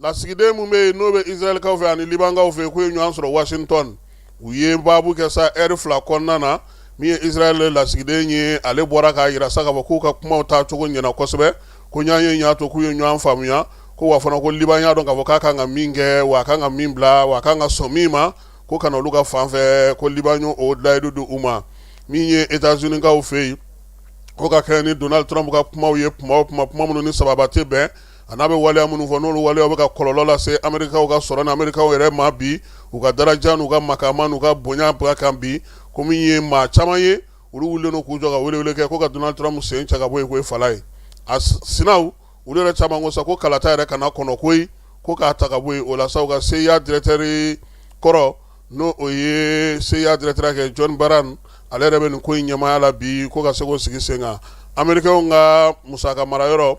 lasigiden min bɛ yen n'o bɛ Israɛlkaw fɛ ani Libankaw fɛ, k'u ye ɲɔgɔn sɔrɔ Washington. U ye baabu kɛ sa ɛri 2 kɔnɔna na. Min ye Israɛl lasigiden ye, ale bɔra k'a jira sa k'a fɔ k'u ka kumaw taacogo ɲɛna kosɛbɛ, ko ɲɔgɔn ye y'a to k'u ye ɲɔgɔn faamuya, ko wa fana ko Liban y'a dɔn k'a fɔ k'a kan ka min kɛ, wa a kan ka min bila, wa a kan ka sɔn min ma, ko ka na olu ka fan fɛ, ko Liban y'o layidu di u ma. Min ye États-Unis-kaw fɛ yen, ko ka kɛ ni Donald Trump ka kumaw ye, kuma o kuma, kuma minnu ni sababa tɛ bɛn, a n'a bɛ waleya minnu fɔ, n'olu waleyaw bɛ ka kɔlɔlɔ lase Amerikaw ka sɔrɔ ni Amerikaw yɛrɛ ma bi, u ka daraja n'u ka makama n'u ka bonya kan bi, ko min ye maa caman ye, olu wulilen don k'u jɔ ka welewele kɛ ko ka Donald Trump sen cɛ ka bɔ yen, ko ye fala ye. A sinaw olu yɛrɛ caman ko sa ko kalata yɛrɛ kana kɔnɔ koyi, ko k'a ta ka bɔ yen. O la sa, u ka CIA directeur kɔrɔ, n'o o ye CIA directeur kɛ, John Brennan, ale yɛrɛ bɛ nin ko in ɲɛmaaya la bi, ko ka se k'o sigi sen kan. Amerikɛnw ka musaka marayɔrɔ,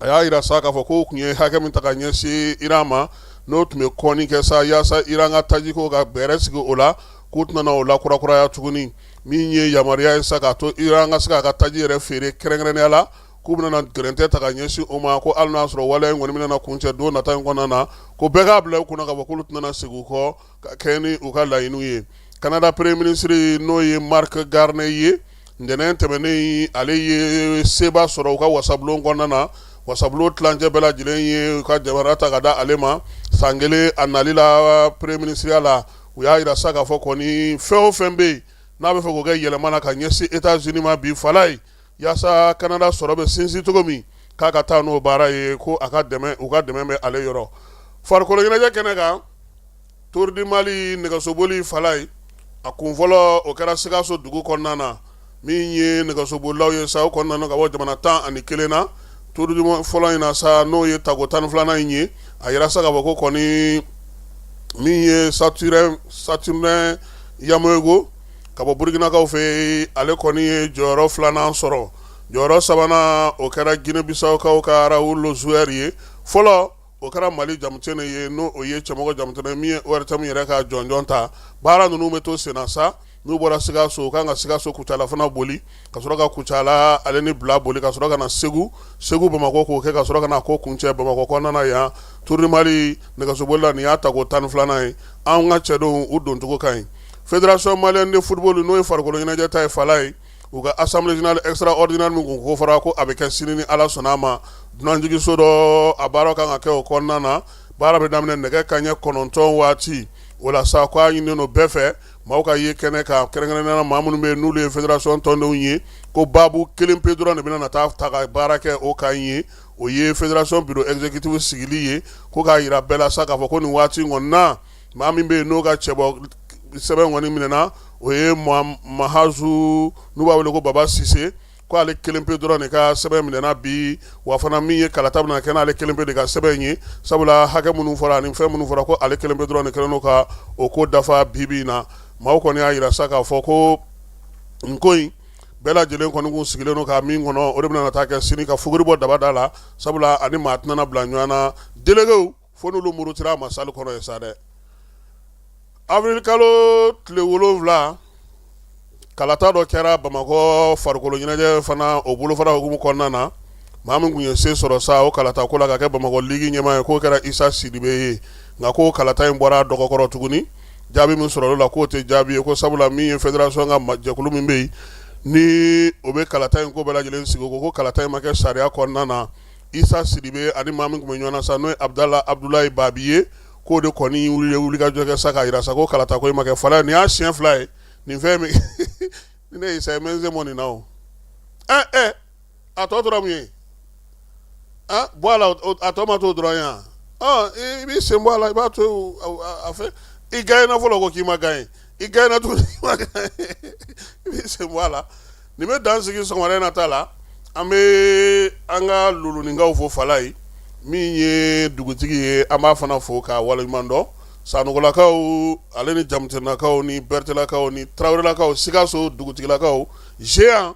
a y'a jira sa k'a fɔ k'o tun ye hakɛ min ta ka ɲɛsin Iran ma, n'o tun bɛ kɔni kɛ sa yaasa Iran ka tajiko ka bɛrɛ sigi o la, k'u tɛna o lakurakuraya tuguni. Min ye yamaruya ye sa k'a to Iran ka se k'a ka taji yɛrɛ feere kɛrɛnkɛrɛnnenya la, k'u bɛna gɛrɛntɛ ta ka ɲɛsin o ma, ko hali n'a sɔrɔ waleya in kɔni bɛna kuncɛ don nata in kɔnɔna na, ko bɛɛ k'a bila u kunna k'a fɔ k'olu tɛna segin u kɔ ka kɛ ni u ka laɲiniw ye. Canada premier ministre, n'o ye Marc Carney ye, ntɛnɛn tɛmɛnen ale ye seba sɔrɔ u ka wasabulon kɔnɔna na. Wasabulon tilancɛ bɛɛ lajɛlen ye u ka jamana ta ka da ale ma. San kelen a nali la premier ministreya la, u y'a jira sa k'a fɔ kɔni fɛn o fɛn bɛ yen n'a bɛ fɛ k'o kɛ yɛlɛma na ka ɲɛsin États-Unis ma bi fala ye, yaasa Canada sɔrɔ bɛ sinsin cogo min, k'a ka taa n'o baara ye, ko a ka dɛmɛ, u ka dɛmɛ bɛ ale yɔrɔ. Farikolo ɲɛnajɛ kɛnɛ kan, Tour du Mali nɛgɛsoboli fala ye, a kun fɔlɔ o kɛra Sikaso dugu kɔnɔna na. Min ye nɛgɛsobolilaw ye sa, o kɔnɔna na ka bɔ jamana 11 na. Tour du fɔlɔ in na sa, n'o ye tako 12nan in ye, a yira sa k'a fɔ ko kɔni min ye Saturnin Yamoyego ka bɔ Burukinakaw fɛ yen, ale kɔni ye jɔyɔrɔ filanan sɔrɔ. Jɔyɔrɔ sabanan, o kɛra Guinée Bissaukaw ka Raoul Zuer ye. Fɔlɔ, o kɛra Mali Jamutɛnɛ ye, n'o o ye Cɛmɔgɔ Jamutɛnɛ min ye ORTM yɛrɛ ka jɔnjɔn ta. Baara ninnu bɛ to senna sa. N'u bɔra Sikaso, u kan ka Sikaso Kucala fana boli, ka sɔrɔ ka Kucala ale ni Bila boli, ka sɔrɔ ka na Segu, Segu Bamakɔ k'o kɛ, ka sɔrɔ ka na ko kuncɛ Bamakɔ kɔnɔna na yan. Tour du Mali nɛgɛsobolila, nin y'a tako 12nan ye. An ka cɛdenw, u doncogo ka ɲi. Fédération malienne de football, n'o ye farikolo ɲɛnajɛ ta ye, fala ye, u ka assemblée générale extraordinaire min kun ko fɔra ko a bɛ kɛ sini ni Ala sɔnna a ma, dunanjiginso dɔ, a baara kan ka kɛ o kɔnɔna na. Baara bɛ daminɛ nɛgɛ kanɲɛ 9 waati. O la sa, ko a ɲininen don bɛɛ fɛ, maaw ka ye kɛnɛ kan, kɛrɛnkɛrɛnnenya la maa minnu bɛ yen n'olu ye fédération tɔndenw ye. Ko baabu kelen pe dɔrɔn de bɛna na taa ta ka baara kɛ o kan ye, o ye fédération bureau exécutif sigili ye. Ko k'a jira bɛɛ la sa k'a fɔ ko nin waati in kɔni na, maa min bɛ yen n'o ka cɛbɔ sɛbɛn kɔni minɛna, o ye Mahazu, n'u b'a wele ko Baba Sise, ko ale kelen pe dɔrɔn de ka sɛbɛn minɛna bi. Wa fana min ye kalata bɛna kɛ n'ale kelen pe de ka sɛbɛn ye, sabula hakɛ minnu fɔra ani fɛn minnu fɔra, ko ale kelen pe dɔrɔn de kɛlen don ka o ko dafa. Bi bi in na, maaw kɔni y'a jira sa k'a fɔ ko nin ko in bɛɛ lajɛlen kɔni kun sigilen don ka min kɔnɔ, o de bɛna taa kɛ sini ka fuguri bɔ daba da la, sabula ani maa tɛna bila ɲɔgɔn na. Déléguéw fo n'olu murutira a ma salle kɔnɔ ye sa dɛ. Avril kalo tile 7, kalata dɔ kɛra Bamakɔ farikolo ɲɛnajɛ fana o bolofara hukumu kɔnɔna na. Maa min tun ye se sɔrɔ sa o kalata ko la ka kɛ Bamakɔ ligue ɲɛmaa ye, k'o kɛra Isa Sidibe ye. Nka ko kalata in bɔra dɔgɔkɔrɔ tuguni, jaabi min sɔrɔla o la, k'o tɛ jaabi ye, ko sabula min ye fédération ka jɛkulu min bɛ yen ni o bɛ kalata in ko bɛɛ lajɛlen sigi, ko kalata in ma kɛ sariya kɔnɔna na. Isa Sidibe ani maa min tun bɛ ɲɔgɔn na sa, n'o ye Abudala Abudulayi Babi ye, k'o de kɔni wuli ka jɔ kɛ sa k'a jira sa ko kalata ko in ma kɛ. Fala, nin y'a siɲɛ 2 ye nin fɛn min ni ne ye Isa ye, n bɛ n sen bɔ nin na o. Ɛ ɛ, a tɔ tora mun ye? A bɔ a la, a tɔ ma t'o dɔrɔn ye wa? Ɔ, i b'i sen bɔ a la, i b'a to a fɛ. I gagnera fɔlɔ, ko k'i ma gagner, i gagnera tuguni, i ma gagner, i b'i sen bɔ a la. Nin bɛ dan sigi sɔgɔmada in na ta la. An bɛ an ka loloninkaw fo. Fala ye min ye dugutigi ye, an b'a fana fo k'a waleɲuman dɔn. Sanɔgɔlakaw ale ni Jamutenakaw ni Bɛrɛtelakaw ni Tarawelelakaw, Sikaso dugutigilakaw, géant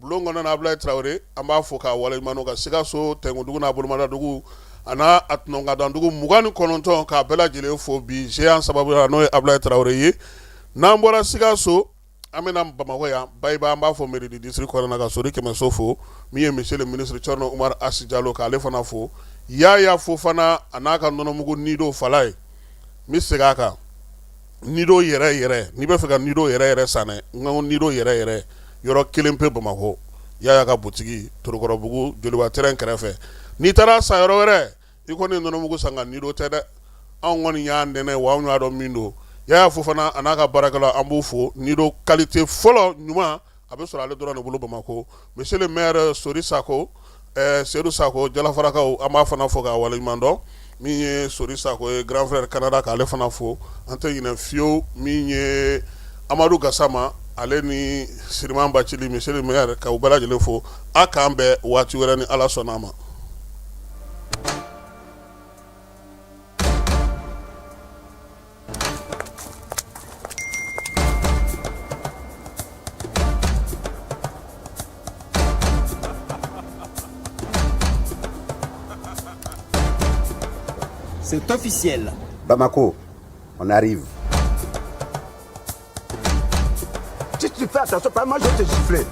bulon kɔnɔna na, Abulayi Tarawele, an b'a fo k'a waleɲuman dɔn, ka Sikaso Tɛnkudugu n'a bolomadadugu a n'a a tɔnɔnkadandugu 29, k'a bɛɛ lajɛlen fo bi géant sababu la, n'o ye Abulayi Tarawele ye. N'an bɔra Sikaso, an bɛna Bamakɔ yan, Bayiba, an b'a fɔ mairie du district kɔnɔna na, ka Sori Kɛmɛso fo, min ye monsieur le ministre Thierno Oumar H Diallo, k'ale fana fo. Yaya Fofana a n'a ka nɔnɔmugu Nido, fala ye, n bɛ segin a kan, Nido yɛrɛ yɛrɛ, n'i bɛ fɛ ka Nido yɛrɛ yɛrɛ san dɛ, n ko Nido yɛrɛ yɛrɛ, yɔrɔ kelen pe Bamakɔ, Yaya ka butigi, Torokɔrɔbugu, Joliba terrain kɛrɛfɛ. N'i taara san yɔrɔ wɛrɛ, i kɔni ye nɔnɔmugu san, nka Nido tɛ dɛ. Anw kɔni y'a nɛnɛ wa anw y'a dɔn min don. Yaya Fofana a n'a ka baarakɛlaw, an b'u fo. Nido qualité fɔlɔ ɲuman, a bɛ sɔrɔ ale dɔrɔn de bolo Bamakɔ. Monsieur le maire Sori Sako, Seydou Sako, Jalafarakaw, an b'a fana fo k'a waleɲuman dɔn. Min ye Sori Sako ye, grand frère Canada, k'ale fana fo. An tɛ ɲinɛ fiyewu min ye Amadu Gasama ale ni Siriman Bacili, monsieur le maire, k'u bɛɛ lajɛlen fo. A k'an bɛn waati wɛrɛ ni Ala sɔnna a ma. C'est officiel. Bamako, on arrive. Si tu fais attention, pas moi je vais te gifler.